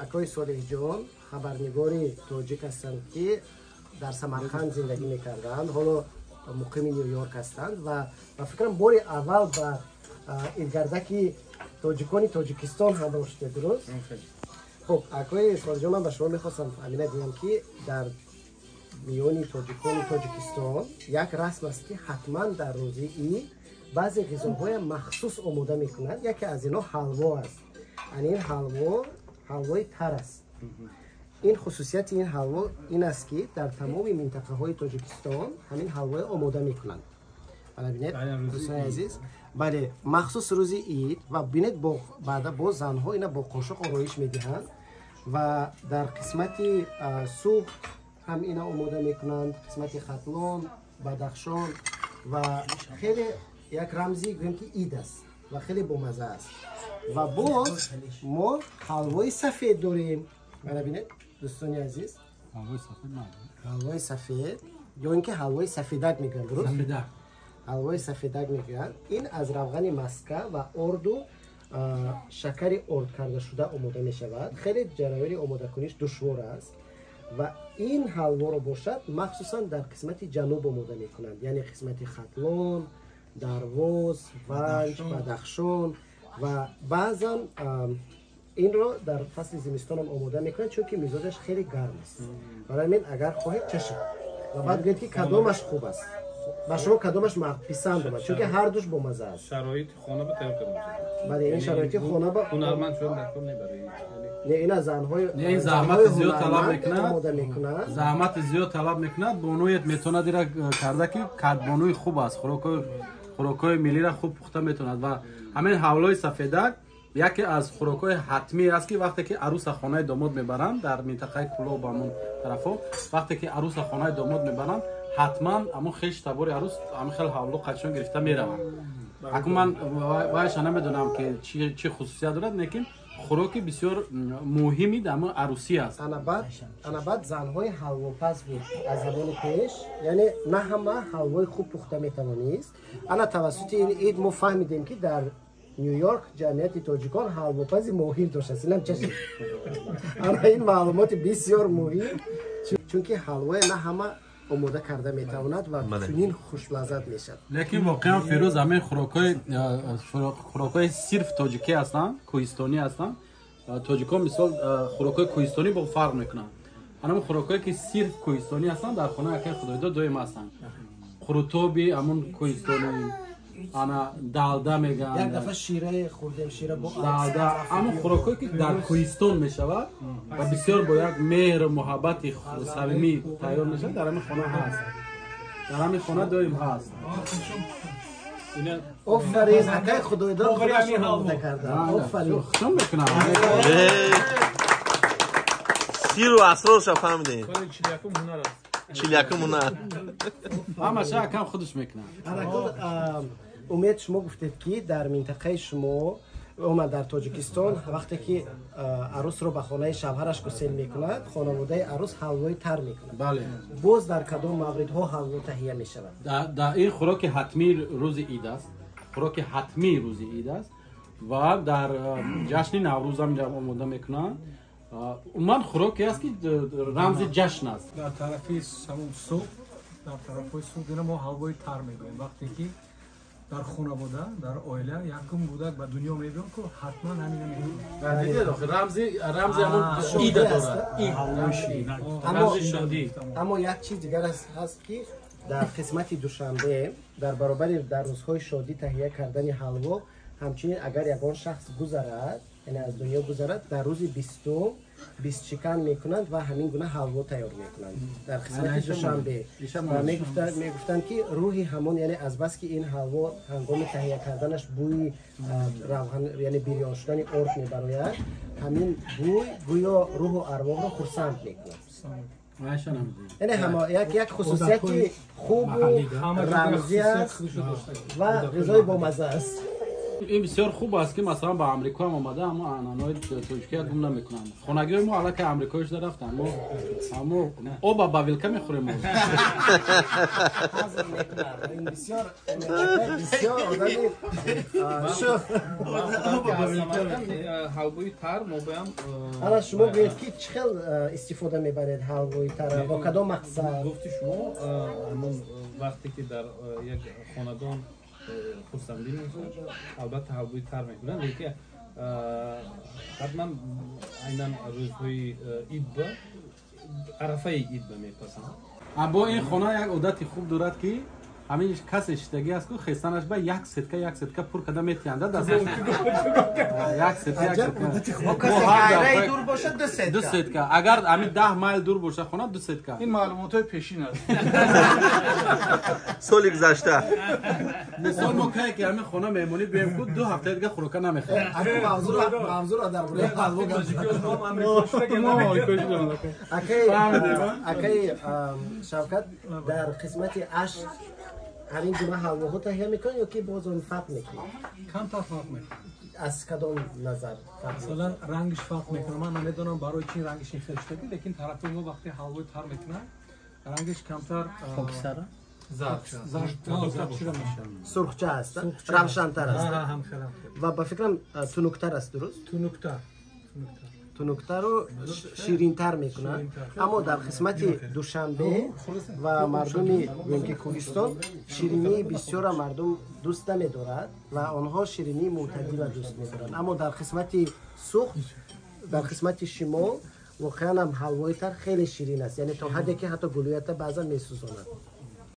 Акои Солеҳҷон хабарнигори тоҷик ҳастанд, ки дар Самарқанд зиндагӣ мекарданд, ҳоло муқими Ню Йорк ҳастанд ва ба фикрам, бори аввал ба идгардаки тоҷикони Тоҷикистон ҳамроҳ шуда, дуруст? Хуб, акои Солеҳҷон, ман ба шумо мехостам ҳамина гӯям, ки дар миёни тоҷикони Тоҷикистон як расм аст, ки ҳатман дар рӯзи ид баъзе ғизоҳоя махсус омода мекунанд. Яке аз инҳо ҳалво аст. Ани ин ҳалво ҳалвои тар аст. Ин хусусияти ин ҳалво ин аст, ки дар тамоми минтақаҳои Тоҷикистон ҳамин ҳалвоя омода мекунанд. Ана бинед, дӯстони азиз, бале, махсус рӯзи ид. Ва бинед, баъда боз занҳо ина бо қошуқ ороиш медиҳанд ва дар қисмати Суғд ҳам ина омода мекунанд, қисмати Хатлон, Бадахшон. Ва хеле як рамзи, гӯем ки, ид аст ва хеле бомаза аст. Ва боз мо ҳалвои сафед дорем. Мана бинед, дӯстони азиз, ҳалвои сафед ё ин ки ҳалвои сафедак мегӯянд, дуруст? Ҳалвои сафедак мегӯянд. Ин аз равғани маска ва орду шакари орд кардашуда омода мешавад. Хеле ҷараёни омодакуниш душвор аст. Ва ин ҳалворо бошад, махсусан дар қисмати ҷануб омода мекунанд, яъне қисмати Хатлон, Дарвоз, Ванҷ, Бадахшон. Ва баъзан инро дар фасли зимистонам омода мекунанд, чунки мизоҷаш хеле гарм аст. Барои ҳамин, агар хоҳед, чашед ва баъд гӯед, ки кадомаш хуб аст, ба шумо кадомаш писанд омад, чунки ҳардуш бомаза аст. Шароити хона ба тайёр карда мешавад. Бале, ин шароити хона ба ҳунарманд шудан дар кор небарад. Не, ина занҳои Не, ин заҳмати зиёд талаб мекунад. Омода мекунад. Заҳмати зиёд талаб мекунад. Бонует метавонад ира карда, ки кадбонуи хуб аст, хӯрокҳои миллиро хуб пухта метавонад. Ва ҳамин ҳавлои сафедак яке аз хӯрокҳои ҳатмӣ аст, ки вақте ки аруса хонаи домод мебаранд дар минтақаи Кӯлоб, ҳамон тарафҳо, вақте ки аруса хонаи домод мебаранд, ҳатман ҳамон хеш табори арӯс ҳамин хел ҳавло қадшон гирифта мераванд. Акун ман вайша намедонам, ки чӣ хусусият дорад, лекин хӯроки бисёр муҳими дар ҳамон арӯсӣ аст. Ана баъд занҳои ҳалвопаз буд аз замони пеш, яъне на ҳама ҳалвои хуб пухта метавонист. Ана тавассути ин ид мо фаҳмидем, ки дар Ню Йорк ҷамъияти тоҷикон ҳалвопази моҳир доштааст. Инам чашид. Ана ин маълумоти бисёр муҳим, чунки ҳалвое на ҳама омода карда метавонад ва чунин хушлаззат мешавад. Лекин воқеан, Фирӯз, ҳамин хӯрокҳои сирф тоҷикӣ ҳастанд, кӯҳистонӣ ҳастанд. Тоҷикон, мисол, хӯрокҳои кӯҳистонӣ бо фарқ мекунанд. Ҳамин хӯрокҳое, ки сирф кӯҳистонӣ ҳастанд, дар хонаи акаи Худойдод доим ҳастанд. Қурутоби ҳамун кӯҳистонӣ, ана далда мегӯянд. Як дафъа шираи хӯрдем, шира бо далда. Ҳамун хӯрокҳое, ки дар кӯҳистон мешавад ва бисёр бо як меҳру муҳаббати самимӣ тайёр мешавад, дар ҳамин хона ҳаст, дар ҳамин хона доим ҳаст. Офарин, акаи Худойдод худашон омода карданд, офарин. Хушон мекунам. Сиру асрорша фаҳмидем. 41-ум ҳунар. Ҳамаша акам худаш мекунад. Умед, шумо гуфтед, ки дар минтақаи шумо, умуман дар Тоҷикистон, вақте ки арӯсро ба хонаи шавҳараш гусел мекунад, хонаводаи арӯс ҳалвои тар мекунад. Бале. Боз дар кадом мавридҳо ҳалво таҳия мешавад? Ин хӯроки ҳатмии рӯзи ид аст, хӯроки ҳатмии рӯзи ид аст ва дар ҷашни Наврӯзам омода мекунанд. Умуман хӯроке аст, ки рамзи ҷашн аст. Дар тарафи Суғд, дар тарафҳои Суғд ина мо ҳалвои тар мегӯем. Вақте ки дар хонавода, дар оила якум кӯдак ба дунё мебиёд, ку ҳатман ҳамина мекунад. Рамзи ҳамон ида дорад, рамзи шодӣ. Аммо як чиз дигар ҳаст, ки дар қисмати Душанбе дар баробари дар рӯзҳои шодӣ таҳия кардани ҳалво, ҳамчунин агар ягон шахс гузарад, яъне аз дунё гузарад, дар рӯзи 20-ум бистшикан мекунанд ва ҳамин гуна ҳалво тайёр мекунанд дар қисмати Душанбе. Ва мегуфтанд, ки рӯҳи ҳамон, яъне азбаски ин ҳалво ҳангоми таҳия карданаш бӯи равған, яъне бирён шудани орд мебарояд, ҳамин бӯй гӯё рӯҳу арвоҳро хурсанд мекунад. Яъне ҳама як хусусияти хубу рамзӣ аст ва ғизои бомазза аст. Ин бисёр хуб аст, ки масалан ба Амрико ҳам омада, аммо анъанаҳои тоҷикия гум намекунанд. Хонагиҳои мо аллакай амрикоӣ шуда рафтанд. Мо аммо оба ба вилка мехӯрем. Ҳазм мекунад. Ин бисёр бисёр одами шӯх. Ҳалвои тар мо баям. Ана шумо гӯед, ки чӣ хел истифода мебаред ҳалвои тара, бо кадом мақсад? Гуфти шумо, ҳамон вақте ки дар як хонадон хурсандӣ мешавад, албатта ҳалвои тар мекунанд, лекин ҳатман айнан рӯзҳои идба, арафаи идба мепасанд. Бо ин хона як одати хуб дорад, ки ҳамин касе шиштагӣ аст, ку хестанаш ба як сетка, як сетка пур карда метиҳанда дасташ, як сетка, як сетка. Дур бошад, ду сетка. Ду сетка. Агар ҳамин 10 майл дур бошад хона, ду сетка. Ин маълумотҳои пешин аст. Соли гузашта. Мисол, мо кае ки ҳамин хона меҳмонӣ бием, ку 2 ҳафтаи дига хӯрока намехӯрем. Мавзӯро дар бораи ҳалво. Акаи Шавкат, дар қисмати Ашт ҳамин гуна ҳалвоҳо таҳия мекунад ё ки боз он фарқ мекунад? Камтар фарқ мекунад. Аз кадом назар? Масалан, рангиш фарқ мекунад. Ман намедонам, барои чи рангиш ин хел шудаги, лекин тарафи мо вақте ҳалвои тар мекунад, рангиш камтар зард мешавад. Сурхча аст, равшантар аст ва ба фикрам, тунуктар аст, дуруст? Тунуктар. Тунуктару ширинтар мекунад. Аммо дар қисмати Душанбе ва мардуми, гӯем ки, Кӯҳистон ширинии бисёра мардум дӯст намедорад ва онҳо ширинии мӯътадила дӯст медоранд. Аммо дар қисмати Суғд, дар қисмати шимол воқеан ҳам ҳалвои тар хеле ширин аст, яъне то ҳадде ки ҳатто гулӯята баъзан месӯзонад.